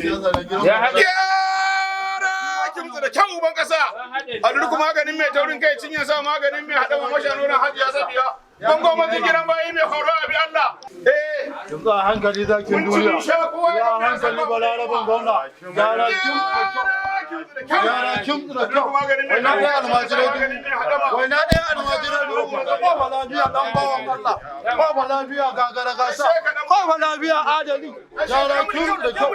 Sarki ne. Ya haɗe. Gyara kimtsa da kyau, uban kasa. A duk maganin mai taurin kai, cinye sa maganin mai haɗa masha nuna hajiya safiya. Bango majigiran bayi mai horo a bi Allah. Eh. Yanzu a hankali, zakin Mun ci duniya. mun sha, kowa Ya hankali, balaraban gwamna. Gyara kimtsa da kyau. Gyara kimtsa da kyau. Waina ɗaya almajirai dubu. Waina ɗaya almajirai dubu. Ba lafiya, ɗan bawan Allah. Ba lafiya, gagara gasa. Ba lafiya, adali. Gyara kimtsa da kyau.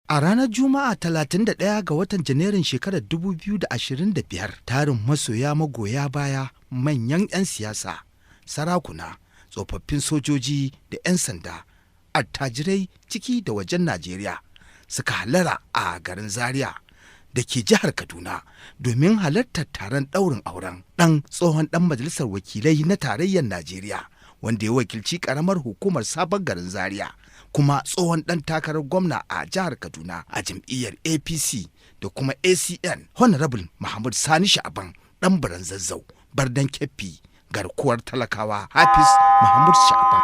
A ranar Juma'a 31 ga watan Janairun shekarar 2025, tarin masoya, magoya baya, manyan 'yan siyasa, sarakuna, tsofaffin sojoji da 'yan sanda, attajirai ciki da wajen Najeriya suka halara a garin Zaria da ke jihar Kaduna domin halartar taron ɗaurin auren ɗan tsohon ɗan majalisar wakilai na tarayyar Najeriya wanda ya wakilci ƙaramar hukumar Sabon Garin Zaria, kuma tsohon ɗan takarar gwamna a jihar Kaduna a jam'iyyar APC da kuma ACN, Honorable Mahmud Sani Sha'aban, ɗan Baran Zazzau, Bardan Keffi, garkuwar talakawa, Hafiz Mahmud Sha'aban.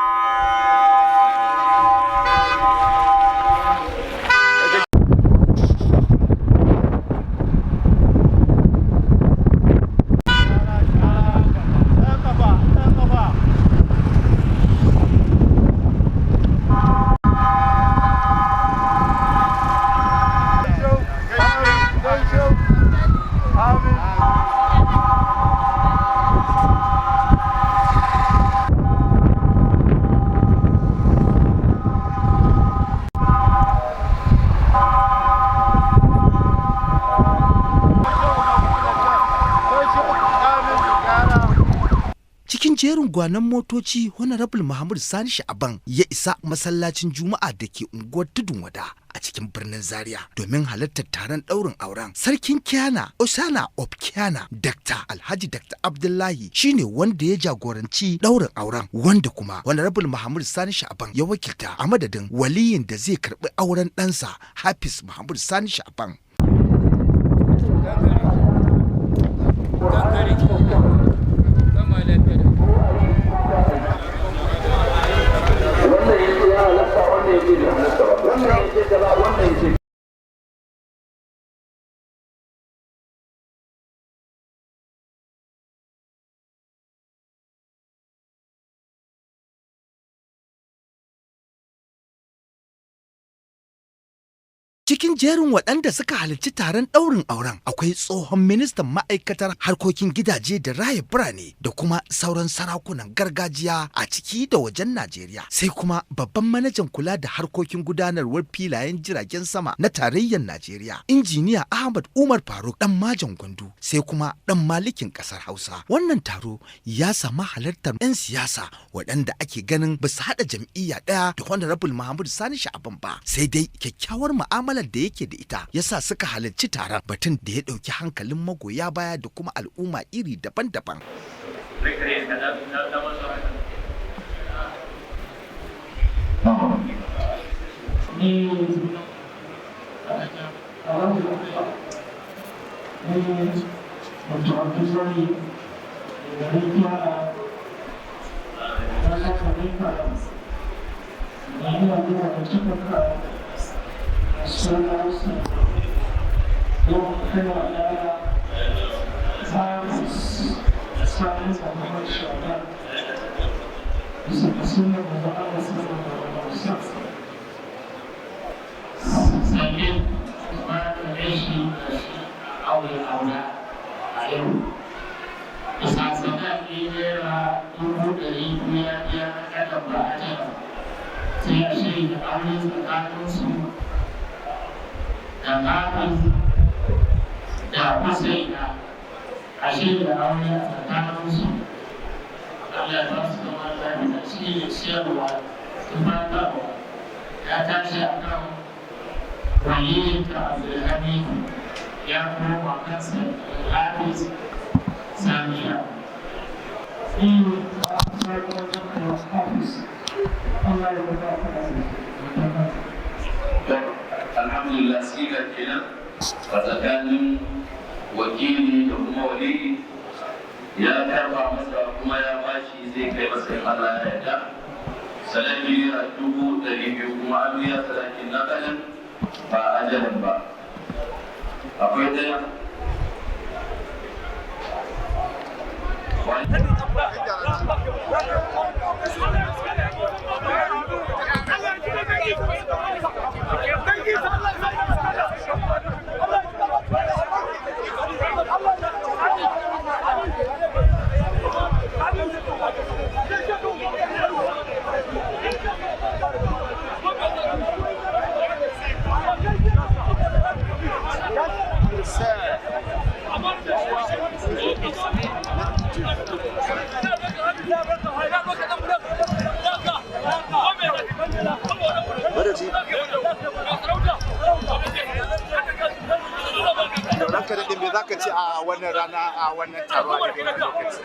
Cikin jerin gwanon motoci Honorable Muhammad Sani Sha'aban ya isa masallacin Juma'a da ke unguwar Tudun Wada a cikin birnin Zaria domin halartar taron ɗaurin auren. Sarkin Kyana, Osana of Kyana, Dr. Alhaji Dr. Abdullahi, shine wanda ya jagoranci ɗaurin auren, wanda kuma Honorable Muhammad Sani Sha'aban ya wakilta a madadin waliyin da zai karɓi auren ɗansa, Hafiz Muhammad Sani Sha'aban. Gangare. Gama lafiya da Wannan yake ya halatta, wannan yake bai halatta ba, wannan yake kaza, wannan yake Cikin jerin waɗanda suka halarci taron ɗaurin auren akwai tsohon ministan ma'aikatar harkokin gidaje da raya birane da kuma sauran sarakunan gargajiya a ciki da wajen Najeriya. Sai kuma babban manajan kula da harkokin gudanarwar filayen jiragen sama na tarayyar Najeriya, Injiniya Ahmad Umar Faruk ɗan Majan Gwandu, sai kuma ɗan malikin ƙasar Hausa. Wannan taro ya samu halartar 'yan siyasa waɗanda ake ganin ba su haɗa jam'iyya ɗaya da Honorable Muhammad Sani Sha'aban ba. Sai dai kyakkyawar mu'amalar da yake da ita yasa suka halarci taron, batun da ya ɗauki hankalin magoya baya da kuma al'umma iri daban-daban. Rikare ka na masu haka. Ni ni Dr. Abdullahi garin Kyara na saka na yi addu'a da cika sunansa don kai wa yara Hafiz Sani Muhammad Sha'aban bisa ga sunan manzon Allah sallallahu alaihi wasallam. Sannan kuma gare shi aure aura a yau bisa sadaki ₦200,000 ya biya na kaɗan ba a jira, sai ya shirya aure tsakaninsu da Hafiz da Husaina, a shirya aure a tsakaninsu. Allah ya ba su zama lafiya. Shi ne ciyarwa, tufatarwa ya tashi a kan waliyinka Abdulhamid, ya koma kansa, Hafiz Samiya. Ni Hafiz, Allah ya ba ka lafiya. Alhamdulillah, siga kenan a tsakanin wakili da kuma waliyi, ya karba masa. zai kai masa in Allah ya yarda. Sadaki ₦200,000 kuma an biya sadakin na kanan ba ajalin ba. Akwai ɗaya. Ranka daɗe, me za ka ce a wannan rana, a wannan taro a daidai wannan lokaci?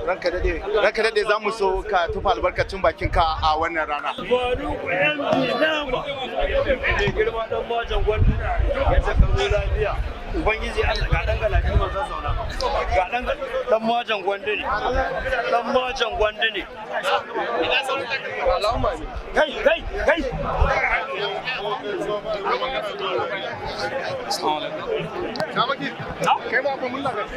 Ranka daɗe, ranka daɗe, za mu so ka tufa albarkacin bakin ka a wannan rana. Faruku MD Nama. Mai girma dan majan gwandu yadda ka zo lafiya. Ubangiji Allah ga dan galadi manzon zauna. Ga dan dan majan gwandu ne. Dan majan gwandu ne. Kai kai kai. Kai ma ba mun lagaci.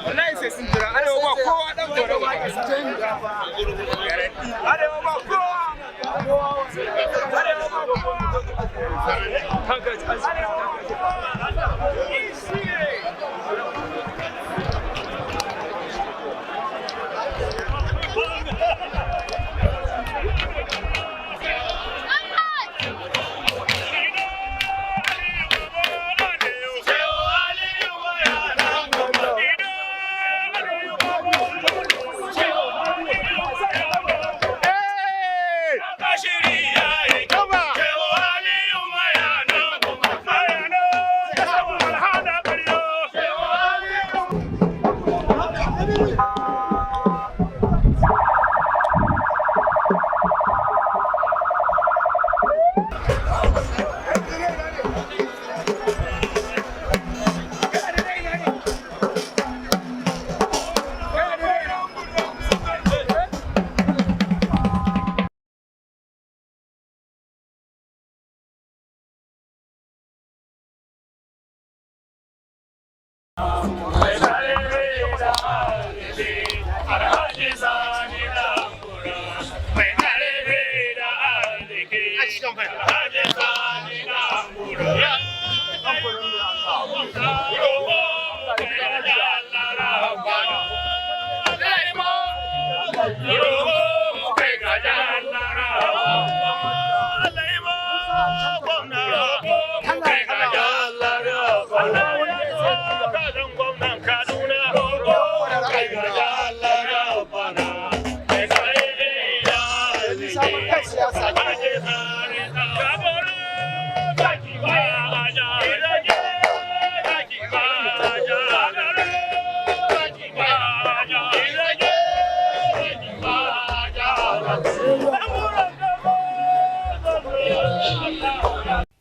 Wallahi sai sun jira arewa ba kowa dan gore ba. Arewa ba kowa. Arewa ba kowa. Arewa ba kowa.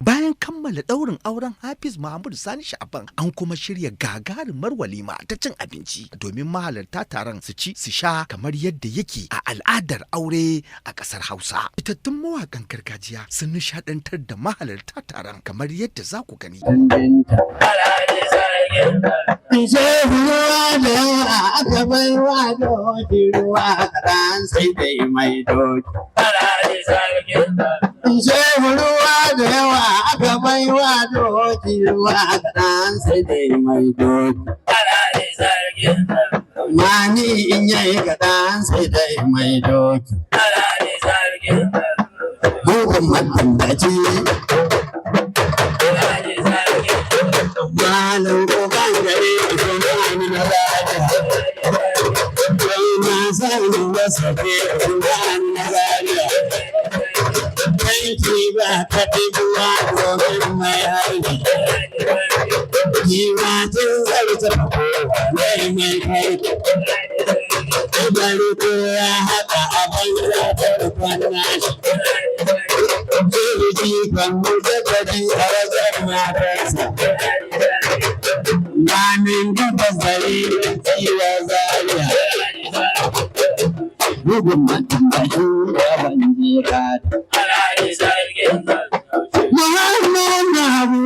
Bayan kammala ɗaurin auren Hafiz Mahmud Sani Sha'aban, an kuma shirya gagarumar walima ta cin abinci domin mahalarta taron su ci su sha kamar yadda yake a al'adar aure a ƙasar Hausa. Fitattun mawaƙan gargajiya sun nishaɗantar da mahalarta taron kamar yadda za ku gani. Shehu ruwa da yawa aka bai wa doki ruwa kaɗan sai dai mai doki. Shehu ruwa da yawa aka bai wa doki ruwa kaɗan sai dai mai doki. Mani in yayi kaɗan sai dai mai doki. Mugun matambaci. Malam uban gare Usmanu na Zaria. Kai na sani wasafe Usmanu na Zaria. Kanki ba ka ɗibuwa domin mai harbi. Kiwa tun zarta kowane mai kai. Bari ko ya haɗa a banza farkon nashi. Jirgi kan mujaddadi a wajen matarsa. Namin gabas gari tsiwa Zaria. Bugun matambashi gaban jeka. Muhammad Habu.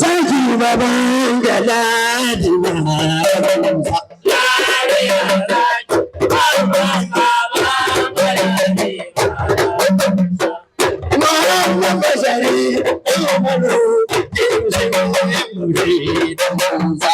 Zaki baban galadi na. Muhammad Bashari, Umaru, Musa.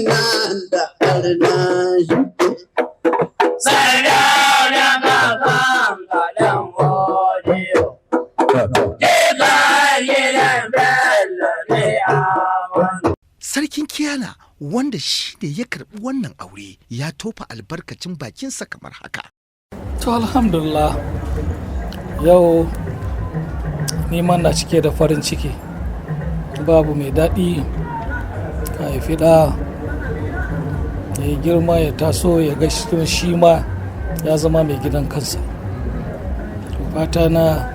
nan da arna shi. Sardauna baban kaɗan godiyo. Jikar gidan Bello ne a Sarkin Kiyana, wanda shi ne ya karɓi wannan aure, ya tofa albarkacin bakinsa kamar haka. To, alhamdulillah, yau ni na cike da farin ciki. Babu mai daɗi ka haifi ɗa ya yi girma, ya taso, ya ga shi ma ya zama mai gidan kansa. To, fata na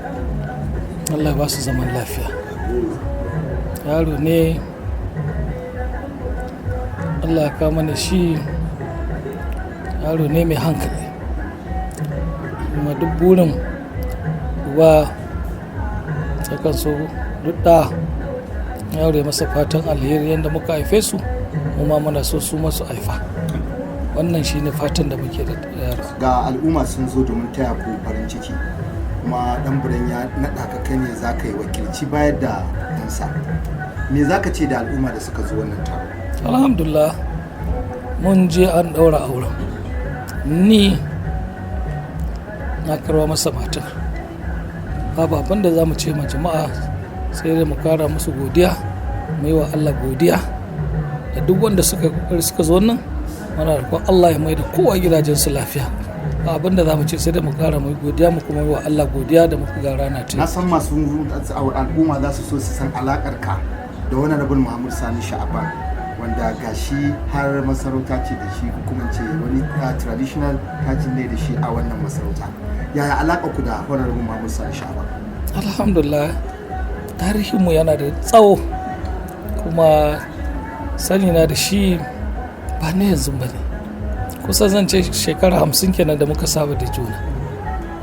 Allah ba su zaman lafiya. Yaro ne Allah ya kama mana shi, yaro ne mai hankali, kuma duk burin uba yakan so duk ɗa yaro ya masa fatan alheri. Yadda muka haife su, mu ma muna so su masu haifa. Wannan shine fatan da muke da yaro. Ga al'umma sun zo domin taya ku farin ciki, kuma dan buran ya naɗa ka, kai ne za ka yi wakilci bayar da ɗansa. Me za ka ce da al'umma da suka zo wannan taro? Alhamdulillah, mun je an ɗaura auren. Ni na karwa masa matar. Babu abin da za mu ce ma jama'a sai dai mu kara musu godiya, mu yi wa Allah godiya da duk wanda suka kokari suka zo nan. Muna roƙon Allah ya mai da kowa gidajensu lafiya. Ba abin da za mu ce sai dai mu kara mu yi godiya, mu kuma yi wa Allah godiya da muka ga rana ta Na san masu al'umma za su so su san alakar ka da wani rabin Muhammad Sani Sha'aban, wanda gashi har masarauta ce da shi, ko kuma ce wani traditional title ne da shi a wannan masarauta. Yaya alakar ku da Honorable Muhammad Sani Sha'aban? Alhamdulillah, tarihinmu yana da tsawo, kuma sanina da shi ba na yanzu ba ne. Kusa zan ce shekara 50 kenan da muka saba da juna.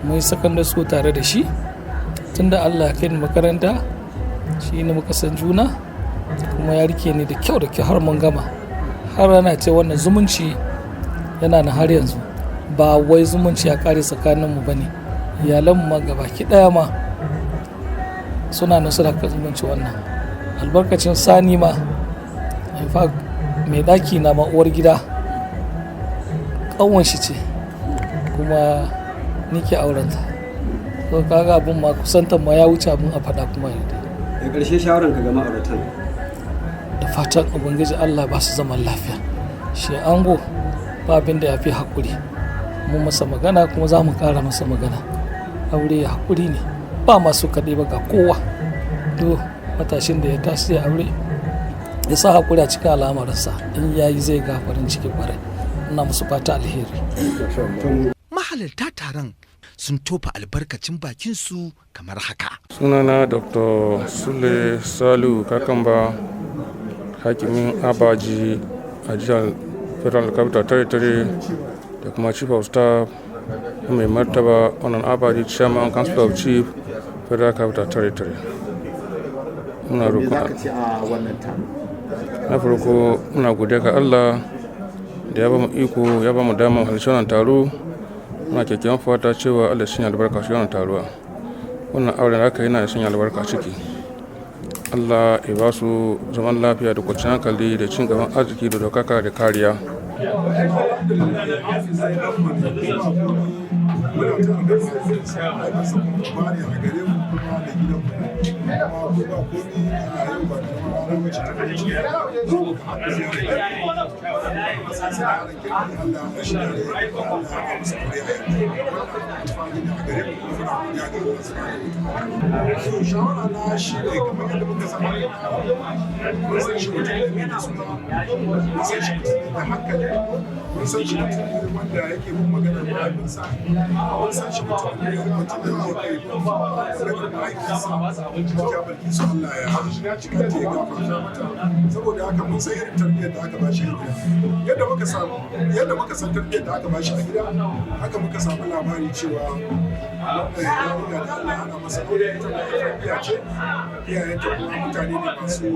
Mun yi secondary school tare da shi. Tunda Allah ya kai ni makaranta, shi ne muka san juna, kuma ya rike ni da kyau da kyau har mun gama. Har ana ce wannan zumunci yana na har yanzu, ba wai zumunci ya kare tsakaninmu ba ne. Iyalanmu ma gabaki ɗaya ma suna nan suna kan zumunci. Wannan albarkacin Sani ma, in fact mai ɗaki na ma, uwar gida, ƙanwan shi ce, kuma ni ke aurenta. So kaga abin ma kusantar ma ya wuce abin a faɗa kuma yadda. Da ƙarshe, shawaran ka ga ma'auratan? Da fatan Ubangiji Allah ba su zaman lafiya. Shi ango ba abin da ya fi haƙuri. Mun masa magana kuma za mu ƙara masa magana. Aure ya haƙuri ne, ba masu kaɗai ba, ga kowa. Duk matashin da ya tashi ya aure, ya sa haƙuri a cikin al'amuransa, in ya yi zai ga farin ciki ƙwarai. Ina musu fata alheri. Mahalarta taron sun tofa albarkacin bakinsu kamar haka. Sunana Dr. Sule Salu Kakamba, hakimin Abaji a jihar Federal Capital Territory da kuma chief of staff na mai martaba Onon Abaji, chairman Council of Chief, Federal Capital Territory. Muna Me za roƙon ka ce a wannan taro? Na farko, muna godiya ga Allah da ya ba mu iko, ya ba mu damar halarci wannan taro. Muna kyakkyawan fata cewa Allah shi albarka shi wannan taruwa. Wannan auren da aka yi na da sanya albarka ciki. Allah ya ba su zaman lafiya da kwanciyar hankali da cin gaban arziki da dokaka da kariya. Muna tare da mahaifinsa. Mahaifinsa kuma uba ne a gare mu, kuma da gidan mu, kuma ko ba komi a yau ba da rana bace ta farin ciki. Saboda haka ziyarar gidan masa sai yaran kirki, Allah ya shi dare, Allah ya haɗa musu aure a yanzu. Wannan alfahari ne a gare mu, kuma muna godiya ga Allah subhanahu wa ta'ala. So shawara na shi ne, kamar yadda muka san, mun san shi mutum ne mai nutsuwa, mun san shi mutum ne mai hankali, mun san shi mutum ne wanda yake bin maganar mahaifinsa, mun san shi mutum ne wanda yake bin maganar mahaifinsa Hajiya Bilkisu, Allah ya cikanta ya gafarta mata. Saboda haka mun san irin tarbiyyar da aka bashi a gida. Yadda muka san tarbiyyar da aka bashi a gida, haka muka samu labari cewa wannan yarinya da Allah ya haɗa masa aure, ita ma tarbiyya ce. Iyayenta kuma mutane ne masu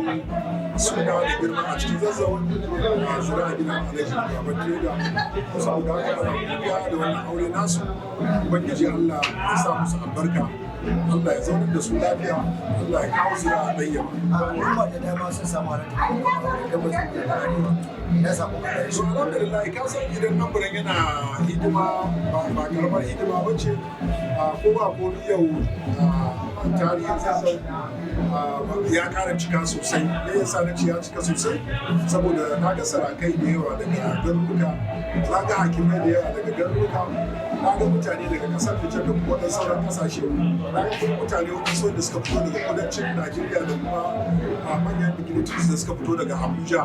suna da girma a cikin Zazzau, a zuri'a gidan Alhaji Baban Trader. Saboda haka ana godiya da wannan aure nasu. Ubangiji Allah ya sa musu albarka. Allah ya zaunar da su lafiya, Allah ya kawo zuri'a ɗayyaba. Al'umma da dama sun samu halarta da gabas da arewa na samu ƙarfi. So alhamdulillah, ka san idan nan yana hidima ba karamar hidima ba ce, ko ba komi yau tarihin Zazzau ya kara cika sosai. Me yasa na ce ya cika sosai? Saboda na ga sarakai da yawa daga garuruka, na ga hakimai da yawa daga garuruka, na ga mutane daga kasar Nijar da kuma sauran kasashe, na ga kuma mutane wasu da suka fito daga kudancin Najeriya da kuma manyan dignitaries da suka fito daga Abuja.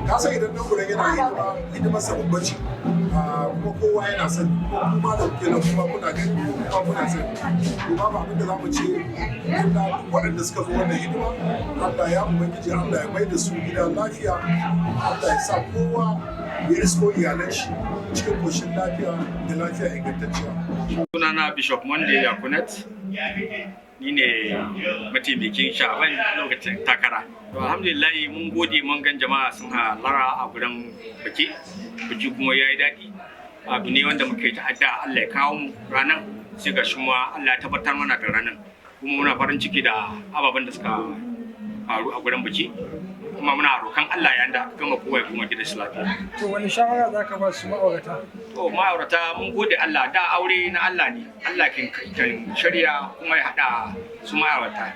Ka san idan nan gurin yana hidima, hidimarsa babba ce, kuma kowa yana sani, kuma da kuke nan kuma kuna gani, kuma kuna sani. To babu abin da za mu ce illa waɗanda suka zo wannan hidima, Allah ya ubangiji, Allah ya mai da su gida lafiya, Allah ya sa kowa ya isko iyalan shi cikin koshin lafiya da lafiya ingantacciya. Sunana Bishop Monday Yakunet, ni ne mataimakin Sha'aban lokacin takara. To alhamdulillah, mun gode, mun gan jama'a sun halara a gurin biki, biki kuma ya yi daɗi. Abu ne wanda muke ta'adda Allah ya kawo mu ranar, sai ga shi ma Allah ya tabbatar mana da ranar. Kuma muna farin ciki da ababen da suka faru a gurin biki. Kuma muna rokan Allah ya da gama kowa ya kuma gidan shi lafiya. To wani shawara za ka ba su ma'aurata? To ma'aurata, mun gode Allah da aure na Allah ne. Allah kan shirya kuma ya haɗa su ma'aurata.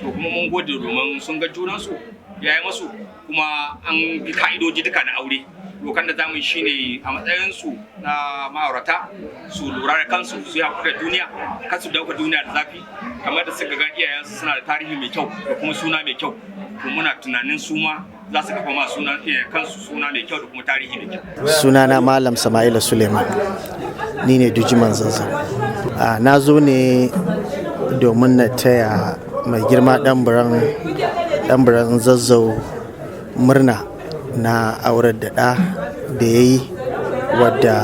To kuma mun gode domin sun ga junansu ya yi masu, kuma an bi ka'idoji duka na aure. Rokan da zamu yi shine, a matsayinsu na ma'aurata, su lura da kansu, su yi hakuri da duniya, kar su dauka duniya da zafi. Kamar da suka ga iyayensu suna da tarihi mai kyau da kuma suna mai kyau, to muna tunanin su ma za su kafa ma suna kansu suna mai kyau da kuma tarihi mai kyau. Sunana Malam Sama'ila Suleiman, ni ne Dujiman Zazzau. Na zo ne domin na taya mai girma ɗanburan Zazzau murna na aurar da ɗa da ya yi, wadda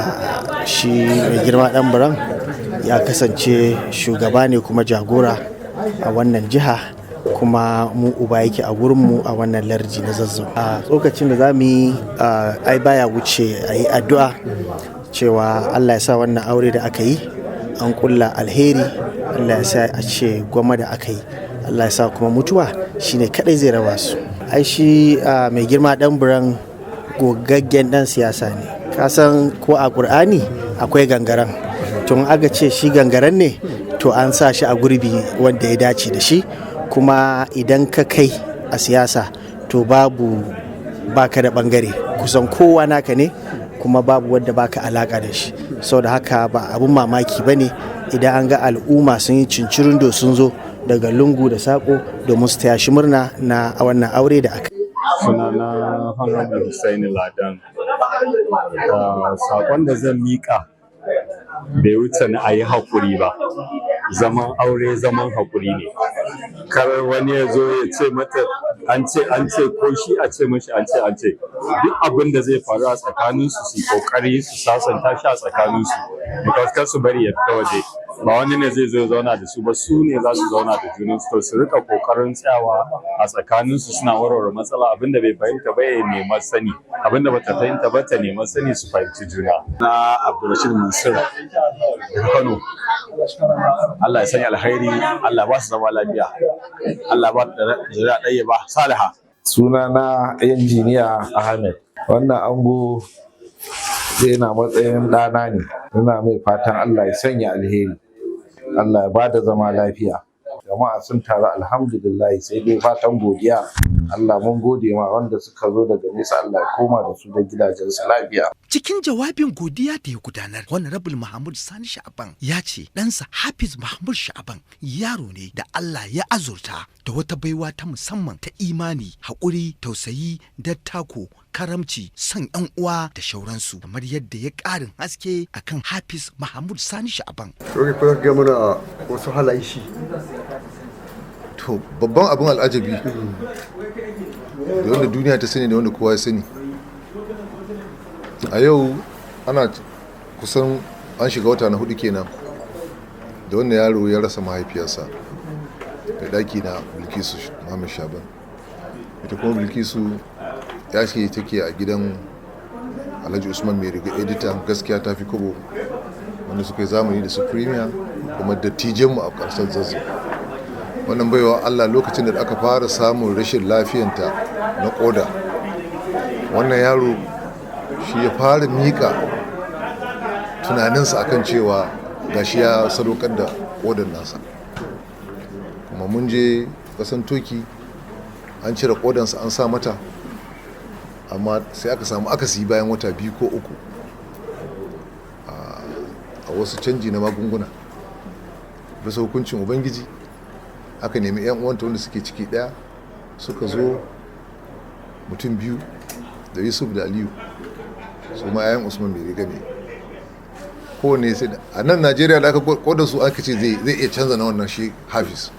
shi mai girma ɗanburan ya kasance shugaba ne kuma jagora a wannan jiha, kuma mu uba yake a gurinmu a wannan lardi na Zazzau. A tsokacin da za mu yi, ai baya wuce a yi addu'a cewa Allah ya sa wannan aure da aka yi an kulla alheri, Allah ya sa a ce gwamma da aka yi, Allah ya sa kuma mutuwa shine kadai zai raba su. Ai shi mai girma dan buran gogaggen dan siyasa ne. Kasan ko a Ƙur'ani akwai gangaren. Tun aka ce shi gangaren ne, to an sa shi a gurbi wanda ya dace da shi. Kuma idan ka kai a siyasa, to babu baka da bangare, kusan kowa naka ne, kuma babu wadda baka alaka da shi. Saboda haka ba abun mamaki ba ne idan an ga al'umma sun yi cincirindo, sun zo daga lungu da sako domin su taya shi murna na wannan aure da aka. Sunana Honorable Hussaini Ladan. Sakon da zan miƙa bai wuce na a yi haƙuri ba. Zaman aure zaman haƙuri ne. Kar wani ya zo ya ce mata an ce an ce, ko shi a ce mashi an ce an ce. Duk abin da zai faru a tsakaninsu, su yi ƙoƙari su sasanta shi a tsakaninsu, because kar su bari ya fita waje. Ba wani ne zai zo ya zauna da su ba, su ne za su zauna da junansu. To su rika kokarin tsayawa a tsakaninsu suna warware matsala. Abinda bai fahimta ba ya nema sani, abinda bata fahimta ba ta nema sani, su fahimci juna. Na Abdulrashid Mansur daga Kano. Allah ya sanya alkhairi, Allah ba su zama lafiya, Allah ba da zuriya ɗaya ba saliha. Sunana Injiniya Ahmed. Wannan ango yana matsayin ɗana ne. Ina mai fatan Allah ya sanya alheri, Allah ya ba da zama lafiya. Jama'a sun taru, alhamdulillah, sai dai fatan godiya. Allah mun gode ma wanda suka zo daga nesa, Allah ya koma da su da gidajensu lafiya. Cikin jawabin godiya da ya gudanar, Honorable Mahmud Sani Sha'aban ya ce ɗansa Hafiz Mahmud Sha'aban yaro ne da Allah ya azurta da wata baiwa ta musamman ta imani, haƙuri, tausayi, dattako, karamci, son 'yan uwa da shauransu, kamar yadda ya ƙarin haske akan Hafiz Mahmud Sani Sha'aban. Roke, ko ga mana wasu halayen shi. To, babban abin al'ajabi da wanda duniya ta sani da wanda kowa ya sani, a yau ana kusan an shiga wata na hudu kenan da wannan yaro ya rasa mahaifiyarsa da daki na Bilkisu Muhammad Shaban. Ita kuma Bilkisu ya ce take a gidan Alhaji Usman Mai Riga, edita Gaskiya Ta Fi Kobo. Wanda suka yi zamani da su premier kuma dattijanmu a ƙarshen Zazzau. Wannan baiwa Allah, lokacin da aka fara samun rashin lafiyanta na koda, wannan yaro shi ya fara mika tunaninsa akan cewa gashi ya sadaukar da kodan nasa. Kuma mun je kasan Toki, an cire kodansa an sa mata, amma sai aka samu akasi bayan wata 2 ko 3 a wasu canji na magunguna. Bisa hukuncin Ubangiji, aka nemi 'yan uwanta wanda suke ciki daya suka zo, mutum biyu, da Yusuf da Aliyu, su ma 'ya'yan Usman Mai Riga ne. Kowane sai a nan Najeriya da aka koda su, aka ce zai iya canza na wannan shi Hafiz.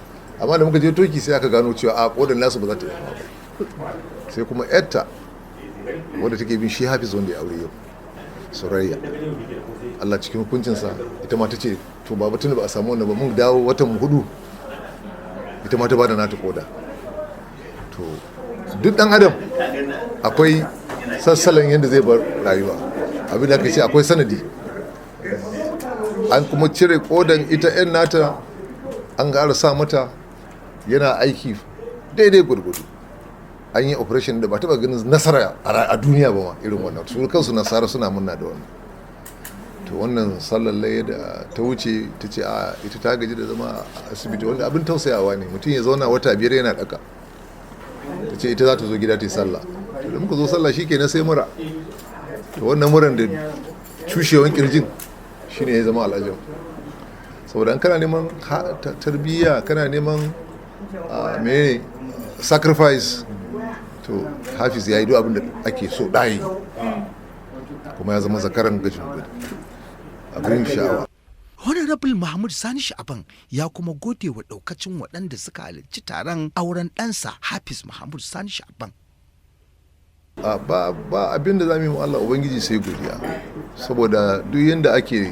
Amma da muka je Toki, sai aka gano cewa a kodan nasu ba za ta iya ba. Sai kuma yarta wadda take bin shi Hafiz, wanda ya aure yau, Surayya, Allah cikin hukuncinsa ita ma ta ce, "To baba, tunda ba a samu wannan ba, mun dawo watan 4." Ita ma ta bada nata koda. To duk dan adam akwai sassalan yadda zai bar rayuwa. Abin da aka ce akwai sanadi. An kuma cire kodan ita 'yan nata, an ƙara sa mata, yana aiki daidai gwargwado. An yi operation da ba taɓa ganin nasara a duniya ba ma irin wannan. Su kansu nasara suna murna da wannan. To wannan sallar layya da ta wuce, ta ce a ita ta gaji da zama a asibiti, wanda abin tausayawa ne mutum ya zauna wata 5 yana daka. Ta ce ita za ta zo gida ta yi sallah. To da muka zo sallah, shi kenan sai mura. To wannan muran da cushewan kirjin shine ya zama al'ajab. Saboda an kana neman tarbiyya, kana neman menene, sacrifice, to Hafiz ya yi duk abin da ake so ɗayi, kuma ya zama zakaran gajin gudu, abin sha'awa. Honorable Mahmud Sani Sha'aban ya kuma gode wa ɗaukacin waɗanda suka halarci taron auren ɗansa Hafiz Mahmud Sani Sha'aban. Ba abin da za mu yi wa Allah Ubangiji sai godiya, saboda duk yadda ake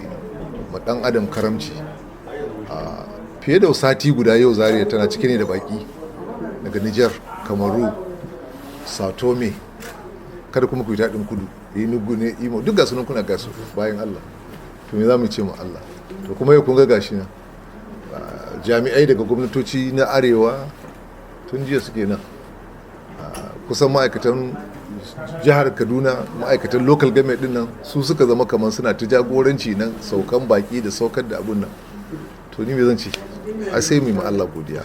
ma ɗan adam karamci, fiye da sati guda yau Zaria tana cike ne da baki daga Niger, Kamaru, Sao Tome, kada kuma ku yi daɗin kudu, Enugu ne, Imo, duk ga sunan kuna gasu bayan Allah. To me za mu ce mu Allah? To kuma yau kun ga gashi nan jami'ai daga gwamnatoci na arewa tun jiya suke nan, kusan ma'aikatan jihar Kaduna, ma'aikatan local government din nan, su suka zama kamar suna ta jagoranci nan saukan baki da saukar da abun nan. To ni me zan ce? A sai mu yi ma Allah godiya.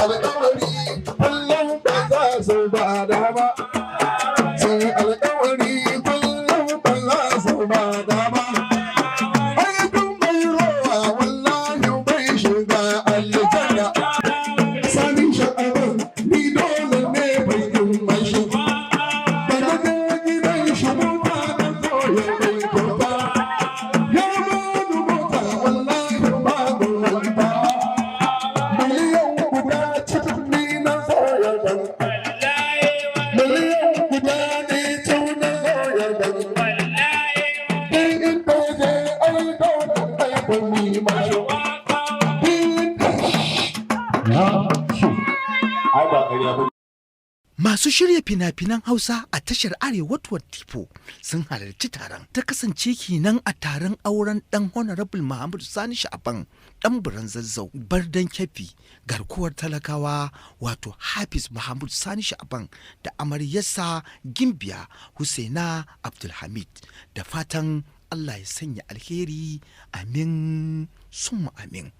Alƙawari kullum ba za su ba da ba. Ai ba ƙarya ba. Masu shirya fina-finan Hausa a tashar Arewa 24 sun halarci taron. Ta kasance kenan a taron auren ɗan Honorable Muhammadu Sani Sha'aban, ɗan Buran Zazzau, Bardan Keffi, garkuwar talakawa, wato Hafiz Muhammadu Sani Sha'aban da amaryarsa Gimbiya Husaina Abdulhamid. Da fatan Allah ya sanya alheri, amin, summa amin.